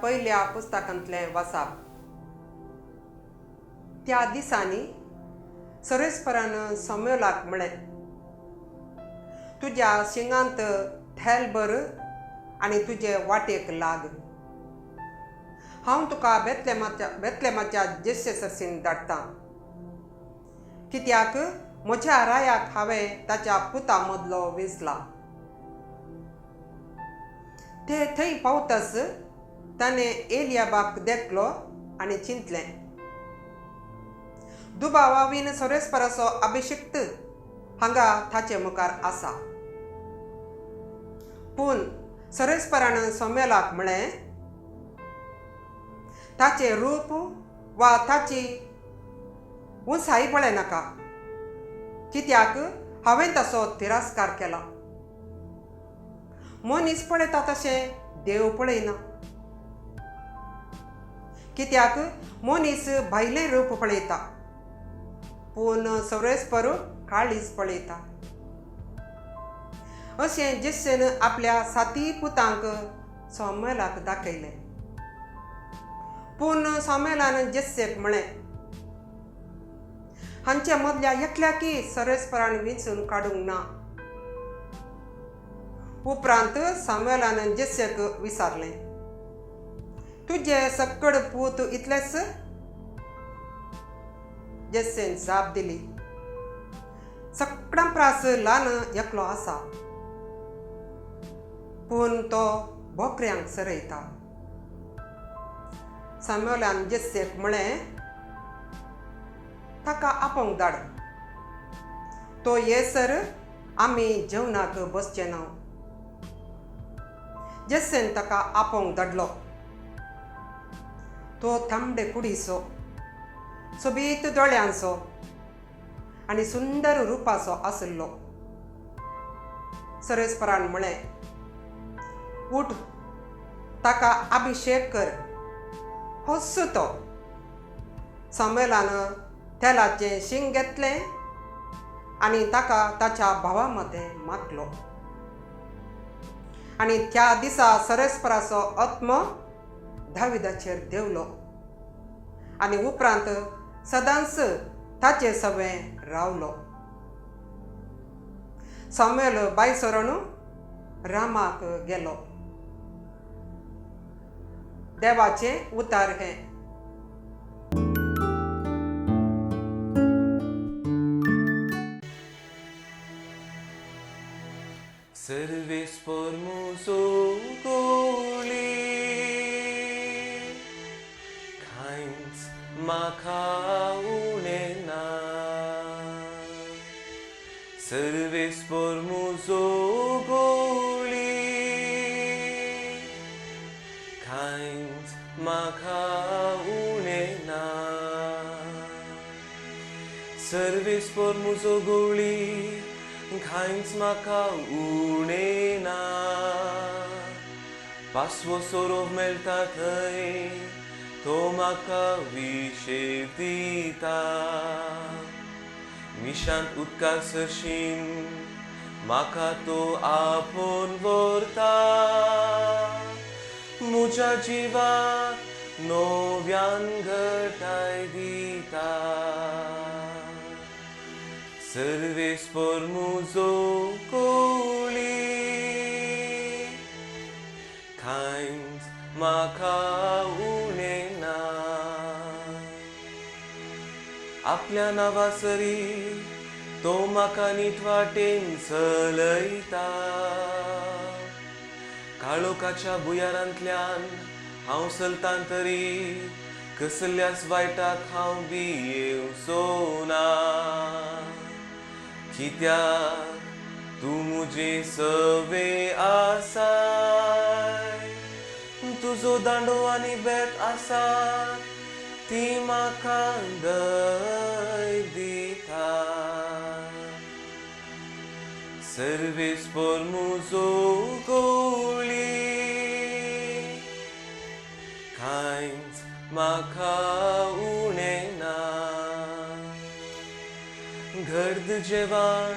पयल्या पुस्तकांतलें वाचप. त्या दिसांनी सर्वेस्परान सामुएलाक म्हळें, तुज्या शिंगांत थेल भर आनी तुजे वाटेक लाग. हांव तुका बेतलेमाच्या जेस्से सरसीन धाडटां, कित्याक म्हज्या रायाक हांवें ताच्या पुता मदलो वेंचला. ते थंय पावताच ताणें एलियाबाक देखलो आनी चिंतलें, दुबावावीन सर्वेस्पराचो अभिषिक्त हांगा ताचे मुखार आसा. पूण सर्वेस्परान सामुएलाक म्हळें, ताचें रूप वा ताची उंचाय पळयनाका, कित्याक हांवें ताचो तिरस्कार केला. मनीस पळयता तशें देव पळयना, कित्याक मनीस भायलें रूप पळयता, पूण सर्वेस्पर काळीज पळयता. अशें जेस्सेन आपल्या साती पुतांक सामुएलाक दाखयलें. पूण सामुएलान जेस्सेक म्हळें, हांचे मदल्या एकल्याकय सर्वेस्परान वेंचून काडूंक ना. उपरांत सामुएलान जेस्सेक विचारलें, तुजे सक्कड पूत इतलेच? जेस्सेन जाप दिली, सगळ्यां प्रास ल्हान एकलो आसा, पूण तो बोकऱ्यांक चरयता. सामुएलान जेस्सेक म्हळें, ताका आपोवंक धाड, तो येसर आमी जेवणाक बसचे ना. जेस्सेन ताका आपोवंक धाडलो. तो तांबडे कुडीचो, सोबीत दोळ्यांचो आनी सुंदर रुपाचो आशिल्लो. सर्वेस्परान म्हळें, उठ, ताका अभिषेक कर, होच तो. सामुएलान तेलाचें शिंग घेतलें आनी ताका ताच्या भावा मदें माखलो. आनी त्या दिसा सर्वेस्पराचो आत्मो दाविदाचेर देंवलो आनी उपरांत सदांच ताचे सवें रावलो. सामुएल बाय सरून रामाक गेलो. देवाचें उतार हें. सर्वेस्पर म्हजो गोळी, कांयच म्हाका उणें ना. सर्वेस्पर म्हजो गोळी, कांयच म्हाका उणें ना. सर्वेस्पर म्हजो गोळी, कांयच म्हाका उणें ना. पासवो सोरोप मेळटा थंय, तो म्हाका विशेव दिता. मिशांत उदका सरशीन म्हाका तो आपोवन व्हरता. म्हज्या जिवाक नव्यान घटाय दिता. सर्वेस्पर म्हजो गोळी, कांयच म्हाका उणें ना. आपल्या नांवा सरी तो म्हाका नीट वाटेन चलयता. काळोखाच्या भुंयारांतल्यान हांव चलतां तरी कसल्याच वायटाक हांव भियेवचो ना. कित्याक तूं म्हजे सवे आसाय, तुजो दांडो आनी बेत आसा, ती म्हाका धैर्य दिता. सर्वेस्पर म्हजो गोळी, कांयच म्हाका उणें ना. गर्द जेवण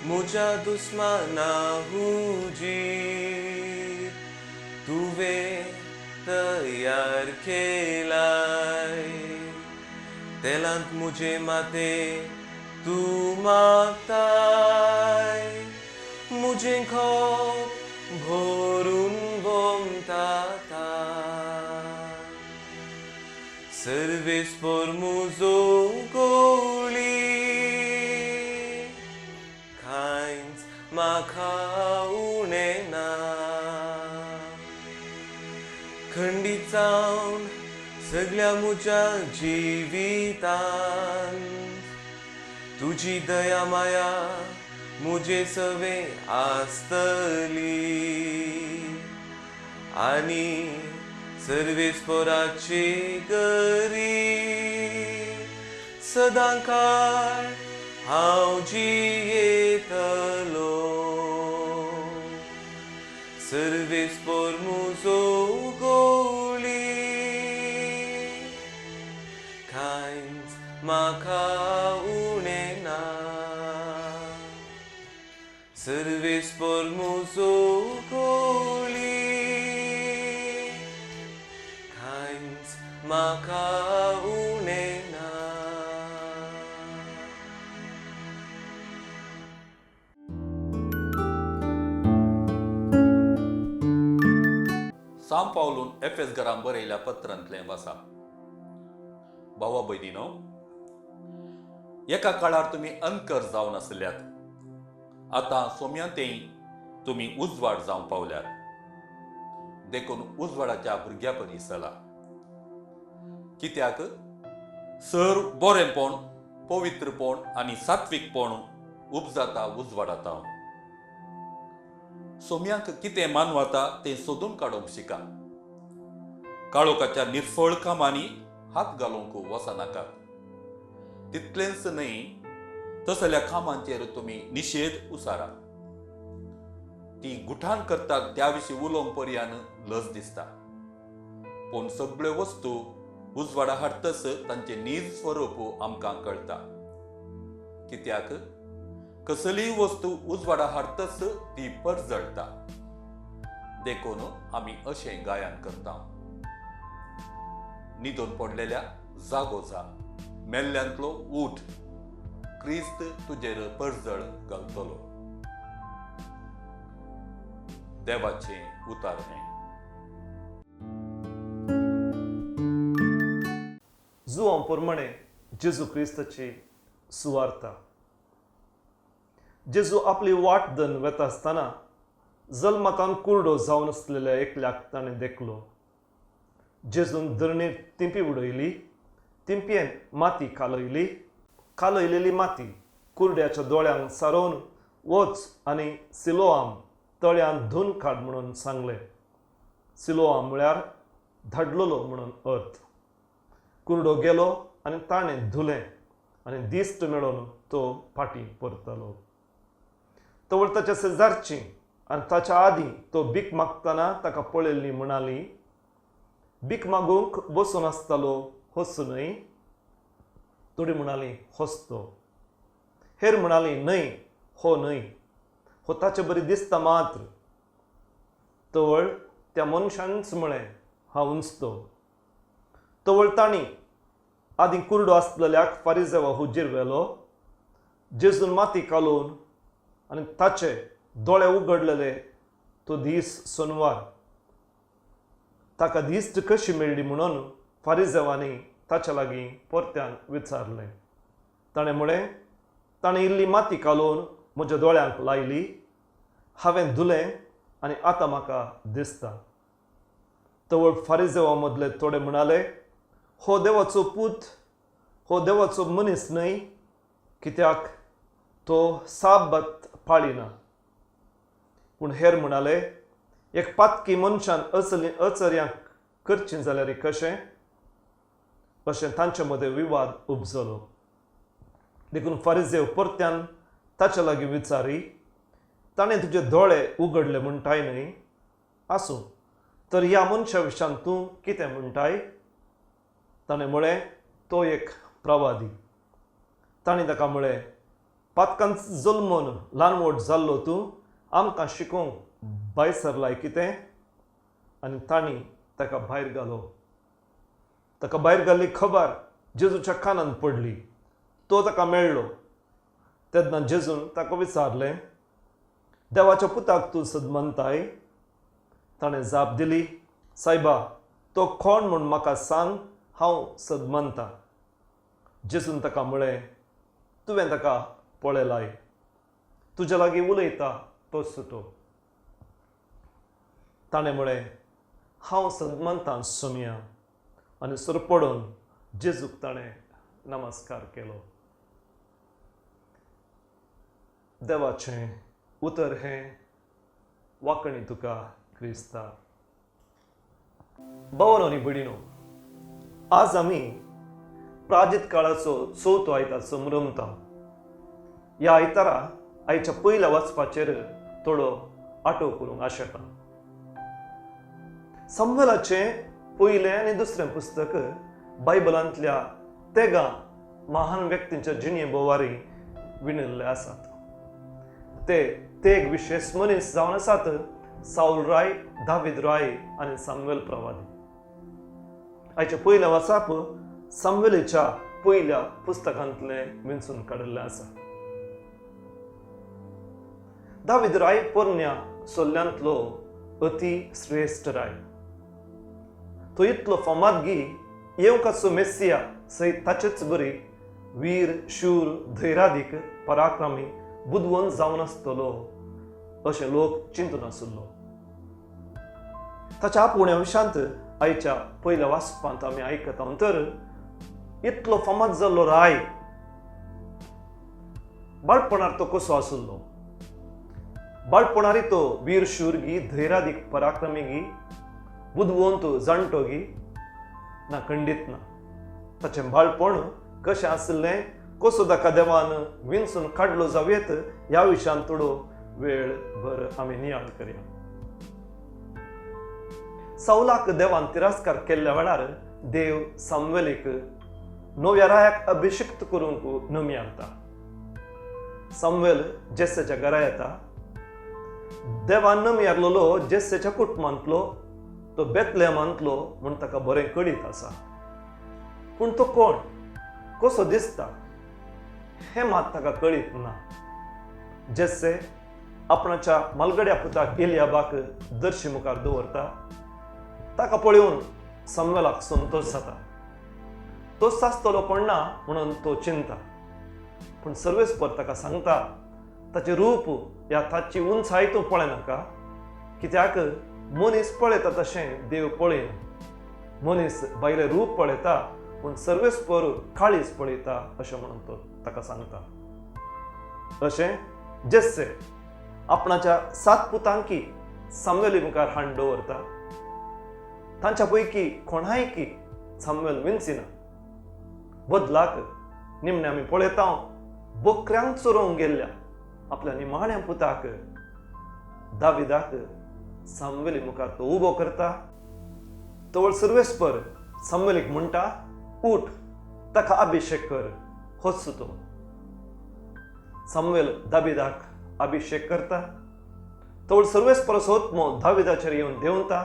म्हज्या दुस्माना हुजीर, तुवें तयार केलाय तेलांत मुजे माते तूं मागताय मुजें खोप भरून गोमताता सर्वेस्पोर मुजो गोळी कांयच म्हाका उणें ना खंडीत जावन सगल्या म्हज्या जिवितांत तुजी दया माया मुजे सवे आसतली आनी सर्वेस्पोराची गरी सदां काळ हांव जियेतलो सर्वेस्पोर मुजो गोळी कांयच म्हाका उणें ना सर्वेस्पोर मुजो गोळी कांयच म्हाका उणें ना. सांव पावलून एफेस घरां बरयल्या पत्रांतलें वाचा. भावा भयणीनो, एका काळार तुमी अंकर जावन आसल्यात, आतां सोम्यांतय तुमी उजवाड जावंक पावल्यात, देखून उजवाडाच्या भुरग्या परी चला. कित्याक सर बरेंपण, पवित्रपण आनी सात्वीकपण उपजाता उजवाडाता. सोम्याक कितें मानवता तें सोदून काडूंक शिका. काळोखाच्या निर्फळ कामांनी हात घालूंक वचनाकात. तितलेंच न्हय, तसल्या कामांचेर तुमी निशेध उसारा. ती गुठान करतात त्या विशीं उलोवंक पर्यान लज दिसता, पूण सगळ्यो वस्तू उजवाडा हाडतच तांचें नीज स्वरूप आमकां कळटा. कित्याक कसलीय वस्तू उजवाडा हाडतच ती परजळटा. देखून आमी अशें गायन करता, निदून पडलेल्या जागो जा, मेल्ल्यांतलो उठ, क्रिस्त तुजेर परजळ घालतलो. देवाचें उतार हें. जुवां प्रमाणे जेजू क्रिस्ताची सुवार्ता. जेजू आपली वाट धन वेता आसतना जल्मातान कुरडो जावन आसलेल्या एकल्याक ताणें देखलो. जेजून धरणीर तिंपी उडयली, तिंपयेन माती कालयली, कालयलेली माती कुरड्याच्या दोळ्यांक सारोवन वच आनी सिलोआम तळ्यान धुवन काड म्हणून सांगलें. सिलोआम म्हळ्यार धाडलेलो म्हणून अर्थ. कुरडो गेलो आनी ताणें धुलें आनी दिश्ट मेळोवन तो फाटीं परतलो. तवळ ताच्या शेजारची आनी ताच्या आदीं तो भीक मागतना ताका पळयल्ली म्हणाली, भीक मागूंक बसून आसतालो होच न्हय? थोडी म्हणाली, होच तो. हेर म्हणाली, न्हय, हो न्हय, हो ताचे बरी दिसता मात्र. तवळ त्या मनशानच म्हळें, हांवूच तो. तवळ तांणी आदीं कुरडो आसलेल्याक फारिजेवा हुजीर व्हेलो. जेजून माती कालोवन आनी ताचे दोळे उगडलेले तो दीस सोनवार. ताका दिश्ट कशी मेळ्ळी म्हणून फारिजेवांनी ताच्या लागीं परत्यान विचारलें. ताणें म्हळें, ताणें इल्ली माती कालोवन म्हज्या दोळ्यांक लायली, हांवें धुलें आनी आतां म्हाका दिसता. तवळ फारिजेवा मदले थोडे म्हणाले, हो देवाचो पूत, हो देवाचो मनीस न्हय, कित्याक तो साबात पाळिना. पूण हेर म्हणाले, एक पातकी मनशान असली अचर्यां करचीं जाल्यार कशें? अशें तांचे मदें विवाद उपजलो. देखून फारिजेव परत्यान ताच्या लागीं विचारी, ताणें तुजे दोळे उगडले म्हणटाय न्हय? आसूं, तर ह्या मनशा विशान तूं कितें म्हणटाय? ताणें म्हळें, तो एक प्रवादी. ताणें ताका म्हळें, पातकांत जल्मून ल्हान व्हड जाल्लो तूं आमकां शिकोवंक भायर सरलाय कितें? आनी तांणी ताका भायर घालो. ताका भायर घाल्ली खबर जेजूच्या कानांत पडली. तो ताका मेळ्ळो. तेन्ना जेजून ताका विचारलें, देवाच्या पुताक तूं सदमनताय? ताणें जाप दिली, सायबा, तो कोण म्हूण म्हाका सांग, हांव सदमनता. जेजून ताका म्हळें, तुवें ताका पळयलाय, तुज्या लागीं उलयता तोच तो. ताणें म्हळें, हांव सदमनता सोमया. आनी सरपडून जेजूक ताणें नमस्कार केलो. देवाचें उतर हें वाकणी तुका क्रिस्ता. भावानो आनी भयणीनो, आज आमी प्राजीत काळाचो चवथो आयतार समरमता. ह्या आयतारा आयच्या पयल्या वाचपाचेर थोडो आटो करूंक आशेता. सामुएलाचें पयलें आनी दुसरें पुस्तक बायबलांतल्या तेगां महान व्यक्तींच्या जिणे भोवारी विणिल्ले आसात. ते तेग विशेष मनीस जावन आसात साऊल राय, दावीद राय आनी सामुएल प्रवादी. आयचें पयलें वाचप सामुएलाच्या पयल्या पुस्तकांतलें विंचून काडिल्लें आसा. दावीद राय पोरण्या सोल्ल्यांतलो अती श्रेश्ठ राय. तो इतलो फामादगी येवकाचो मेस्सिया सयत ताचेच बरी वीर, शूर, धैर्यादीक, पराक्रमी, बुदवंत जावन आसतलो अशें लोक चिंतून आशिल्लो. ताच्या आपोवण्या विशांत आयच्या पयल्या वाचपांत आमी आयकता तर इतलो फामाद जाल्लो राय बाळपणार तो कसो आशिल्लो? बाळपणारी तो वीर, शूर गी, धैर्यादीक, पराक्रमी गी, बुदवंत, जाणटो गी ना, खंडीत ना. ताचें बाळपण कशें आशिल्लें, कसो ताका देवान विंचून काडलो जावयेत ह्या विशयान थोडो वेळ भर आमी नियाळ करया. सावलाक देवान तिरस्कार केल्ल्या वेळार देव सामुएलीक नव्या रायाक अभिषिक्त करूंक नमी हाडटा. सामुएल जेसेच्या घरा येता. देवान नमी हाडलेलो जेसेच्या कुटुंबांतलो, तो बेतलेमांतलो म्हूण ताका बरें कळीत आसा. पूण तो कोण, कसो दिसता हें मात ताका कळीत ना. जेसे आपणाच्या मालगड्या पुताक एलियाबाक दर्शी मुखार दवरता. ताका पळोवन सामुएलाक संतोश जाता. तो सासतलो कोण ना म्हणून तो चिंता. पूण सर्वेस्पर ताका सांगता, ताचें रूप या ताची उंचाय तूं पळयनाका, कित्याक मनीस पळयता तशें देव पळयना. मनीस भायलें रूप पळयता पूण सर्वेस्पर काळीज पळयता अशें म्हणून तो ताका सांगता. अशें जेसे आपणाच्या 7 पुतांकी सामुएली मुखार हाण दवरता. तांच्या पैकी कोणायकी सामुएल विंचिना. बदलाक निमणे आमी पळयता बकऱ्यांक चोरोवंक गेल्ल्या आपल्या निमाण्या पुताक दाविदाक सामुएली मुखार तो उबो करता. तवळ सर्वेस्पर सामुएलीक म्हणटा, उठ, ताका अभिषेक कर, होच तो. सामुएल दाविदाक अभिषेक करता. तवळ सर्वेस्पराचो आत्मो दाविदाचेर येवन देंवता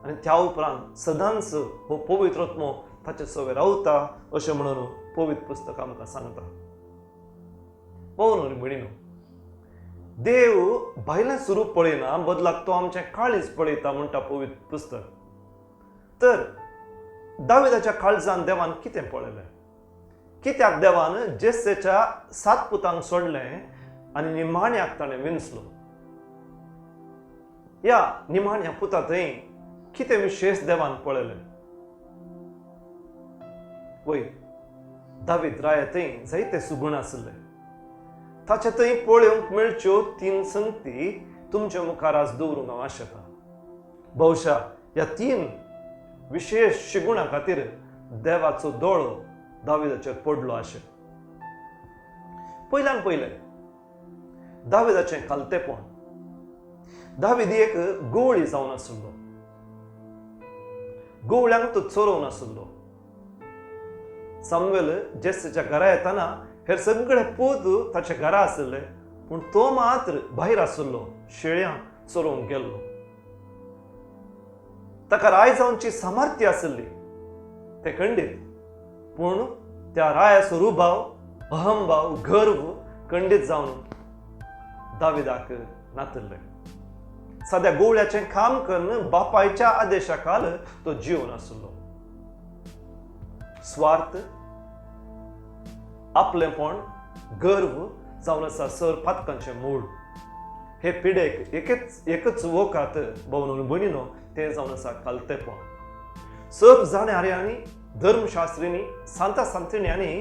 आनी त्या उपरांत सदांच हो पवित्र आत्मो ताचे सवे रावता अशें म्हणून पवित्र पुस्तक आमकां सांगता. पवन म्हणिनो, देव भायलें स्वरूप पळयना, बदलाक तो आमचें काळीज पळयता म्हणटा पवित्र पुस्तक. तर दाविदाच्या काळजान देवान कितें पळयलें? कित्याक देवान जेसेच्या 7 पुतांक सोडलें आनी निमाण्याक ताणें विंचलो? ह्या निमाण्या पुता थंय कितें विशेष देवान पळयलें? वय, दावीद राया थंय जायते सुगुण आशिल्ले. ताचे थंय पळोवंक मेळच्यो 3 संगती तुमचे मुखार आज दवरूंक हांव आशेतां. बहुशा ह्या 3 विशेष शिगुणा खातीर देवाचो दोळो दाविदाचेर पडलो आशें. पयल्यान पयलें दाविदाचें खालतेपण. दावीद एक गवळी जावन आशिल्लो. गवळ्यांक तो चरोवन आशिल्लो. सामुएल जेसेच्या घरा येताना हेर सगळे पूत ताच्या घरा आशिल्ले, पूण तो मात्र भायर आशिल्लो, शेळ्यांक चरोवंक गेल्लो. ताका राय जावची सामर्थ्य आसली तें खंडीत, पूण त्या रायाचो रुभाव, अहंभाव, गर्व खंडीत जावन दाविदाक नातिल्लें. साद्या गोवळ्याचें काम करून बापायच्या आदेशा खाल तो जिवन आसलो. स्वार्थ, आपलेपण, गर्व जावन आसा सर पातकांचें मूळ. हे पिडेक एकच वखात भोवन भयणीनो, तें जावन आसा खालतेपण. सर्व जाणाऱ्यांनी, धर्मशास्त्रींनी, सांता सांतिण्यांनी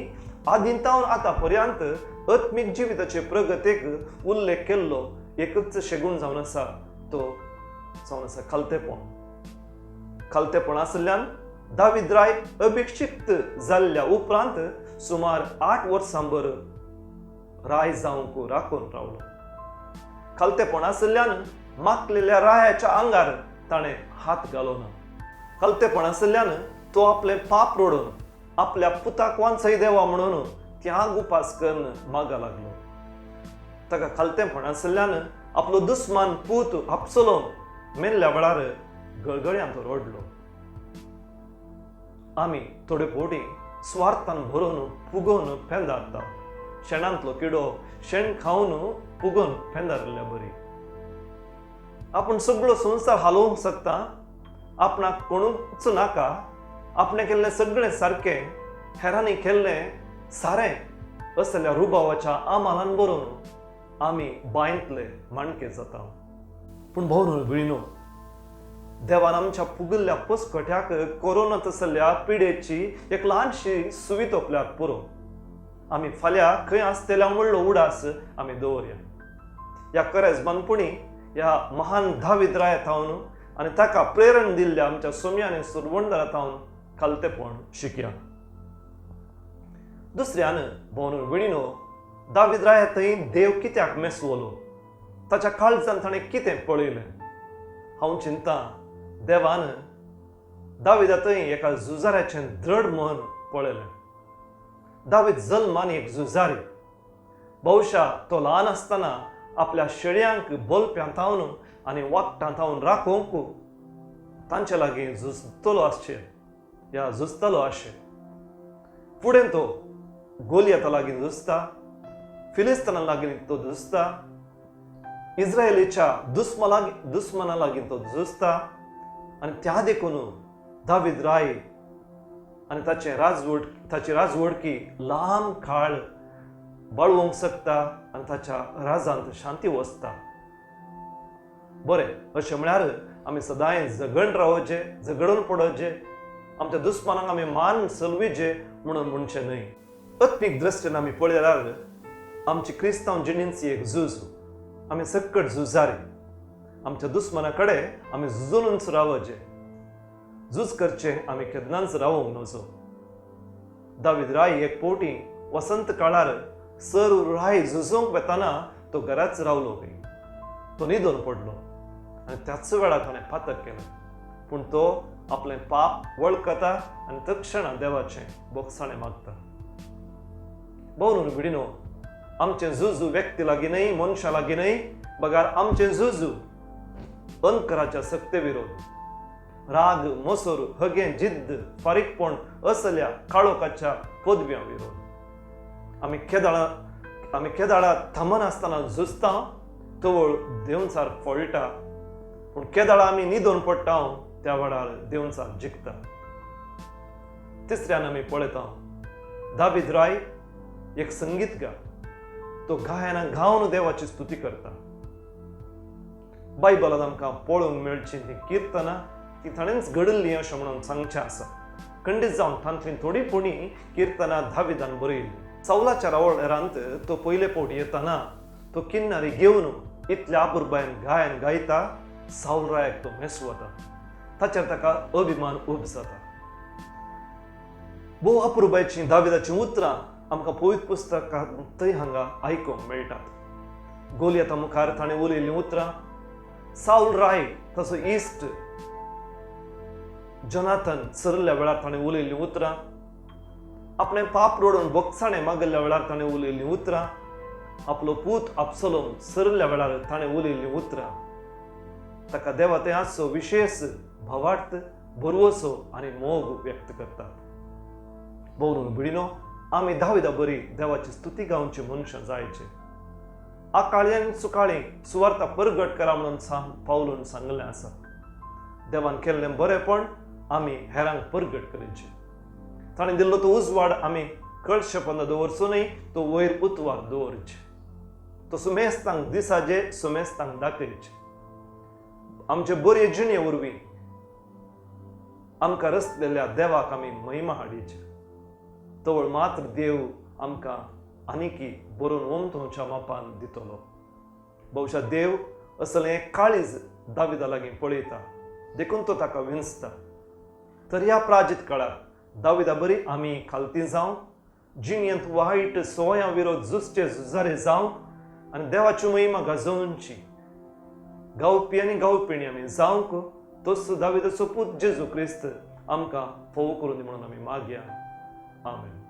आदींतावन आतां पर्यंत आत्मीक जिविताचे प्रगतीक उल्लेख केल्लो एकच शेगूण जावन आसा, तो जावन आसा खालतेपण. खालतेपण आशिल्ल्यान दावीद राय अभिक्षिप्त जाल्ल्या उपरांत सुमार 8 वर्सांभर राय जावंक राखून रावलो. खालतेपण आशिल्ल्यान माकलेल्या रायाच्या आंगार ताणें हात घालो ना. खालतेपण आशिल्ल्यान तो आपलें पाप रोडून आपल्या पुताक वांचय देवा म्हणून त्याग उपास करून मागा लागलो. ताका खालतेपण आशिल्ल्यान आपलो दुस्मान पूत आपसलोम मेल्ल्या वेळार गळगळ्यान तो रडलो. आमी थोडे फावटी स्वार्थान भरून फुगोवन पेंदारता. शेणांतलो किडो शेण खावन फुगोवन पेंदारिल्ल्या बरी. आपूण सगळो संवसार हालोवंक शकता, आपणाक कोणूच नाका, आपणें केल्लें सगळें सारकें, हेरांनी केल्लें सारें असल्या रुबावाच्या आमालान बरोवन आमी बांयतले माणके जाता. पूण भोवन भयणीनो, देवान आमच्या फुगिल्ल्या पसकट्याक कोरोना तसल्या पिडेची एक ल्हानशी सुवी तोपल्यार पुरो. आमी फाल्यां खंय आसतल्या म्हणलो उडास आमी दवरया. ह्या करेजमानपणी ह्या महान दावीद राया थावन आनी ताका प्रेरण दिल्ल्या आमच्या सोम्या आनी सुरवंडरा थावन खालतेपण शिकया. दुसऱ्यान भोवन भयणीनो, दावीद राया थंय देव कित्याक मेसवलो, ताच्या काळजान ताणें कितें पळयलें? हांव चिंता देवान दाविदा थंय एका झुजाऱ्याचें दृढ मन पळयलें. दावीद जल्मान एक झुजारी. बहुशा तो ल्हान आसतना आपल्या शेळयांक बोलप्यां थावन आनी वागटां थावन राखोवंक तांचे लागीं झुजतलो आसचें या झुजतलो आशें. फुडें तो गोलियता लागीं झुजता, फिलिस्ताना लागीं तो झुजता, इस्रायलीच्या दुस्मना लागीं तो झुजता. आनी त्या देखून दावीद राय आनी ताची राजवटकी लांब काळ बाळवंक शकता आनी ताच्या राजांत शांती वसता. बरें, अशें म्हळ्यार आमी सदांय झगड रावचें, झगडून पडोवचें, आमच्या दुस्मानांक आमी मान सलवीचे म्हणून म्हणचें न्हय. आत्मीक दृश्टीन आमी पळयल्यार आमची क्रिस्तांव जिणेची एक झूज. आमी सक्कट झुजारी. आमच्या दुस्माना कडेन आमी झुजूनच रावचें, झूज करचें आमी केन्नाच रावोंक नजो. दावीद राय एक फावटी वसंत काळार सर राय झुजोवंक वेताना तो घराच रावलो खंय. तो न्हिदून पडलो आनी त्याच वेळार ताणें पातक केलें. पूण तो आपलें पाप वळखता आनी तक्षणा देवाचें बोगसाणें मागता. भोवन भयणीनो, आमचें झुजू व्यक्ती लागीं न्हय, मनशां लागीं न्हय, बगार आमचें झुजू अंकराच्या सक्ते विरोध, राग, मोसोर, हगें, जिद्द, फारीकपण असल्या काळोखाच्या पदव्यां विरोध. आमी केदाळा थांबनासतना झुजता, तवळ देवचार फळटा. पूण केदाळा आमी न्हिदून पडटा त्या वेळार देवचार जिखता. तिसऱ्यान आमी पळयता दावीद राय एक संगीतकार. तो गायना गावन देवाची स्तुती करता. बायबलांत आमकां पळोवंक मेळची ती किर्तनां ती ताणेंच घडिल्लीं अशें म्हणून सांगचें आसा. खंडीत जावन तांतलीं थोडीं पुणी किर्तनां दाविदान बरयल्लीं. सवलाच्या रावळेरांत तो पयले फावट येताना तो किन्नारी घेवन इतल्या आपुरबायन गायन गायता, सावल रायाक तो मेसवता. ताचेर ताका अभिमान उब जाता. भोव अपुरबायचीं दाविदाचीं उतरां आमकां पवित्र पुस्तकांत थंय हांगा आयकूंक मेळटात. गोलियता मुखार ताणें उलयल्लीं उतरां, सावल राय ताचो इश्ट जोनाथन सरल्या वेळार ताणें उलयल्लीं उतरां, आपणें पाप रोडून बोगसाणें मागिल्ल्या वेळार ताणें उलयल्लीं उतरां, आपलो पूत आपसलोम सरल्या वेळार ताणें उलयल्लीं उतरां, ताका देवा थंय आसचो विशेश भावार्थ, भरवसो आनी मोग व्यक्त करतात. भोवरून भयणीनो, आमी दाविदा बरी देवाची स्तुती गावची मनशां जायचे. आकाळी आनी सुकाळी सुवार्ता परगट करा म्हणून सांग पावलून सांगलें आसा. देवान केल्लें बरेंपण आमी हेरांक परगट करचें. ताणें दिल्लो तो उजवाड आमी कळशेपंदा दवरचो न्हय, तो वयर उतवार दवरचे. तो सुमेस्तांक दिसाचे सुमेस्तांक दाखयचे. आमचे बरे जिणे वरवीं आमकां रचलेल्या देवाक आमी महिमा हाडीचे. तवळ मात्र देव आमकां आनीकी बरोवन ओमथोवच्या मापान दितलो. बहुशा देव असलें काळीज दाविदा लागीं पळयता, देखून तो ताका विंचता. तर ह्या प्राजीत काळार दाविदा बरी आमी खालती जावं, जिणेंत वायट सोया विरोध झुजचे झुजारे जावंक आनी देवाची महिमा गाजोवची गावपी आनी गावपिणी आमी जावंक तोच दाविदाचो पूत जेजू क्रिस्त आमकां फोव करून दी म्हणून आमी मागया. आमेन.